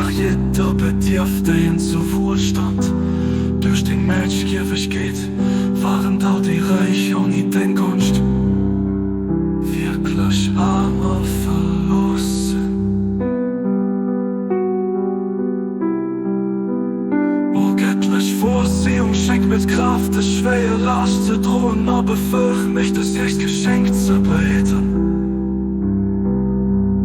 Dach jidder bedierf déien zu Wuelstand. Duerch deng Mächtgiewegkeet waren all déi Räich ouni deng Gonscht wierklech aarm a verlooss sinn. O gëttlech Vorsehung, schenk mir d'Kraaft, des schwéier Laascht ze droen, a befëlg mech, dës héchst Geschenk ze behidden.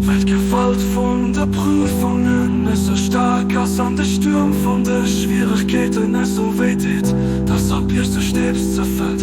Well d'Gewalt vun de Prüfungen esou staark ass an de Stuerm vun de Schwieregkeeten esou wéi deet, dass a Bierg zu Stébs ze fëllen.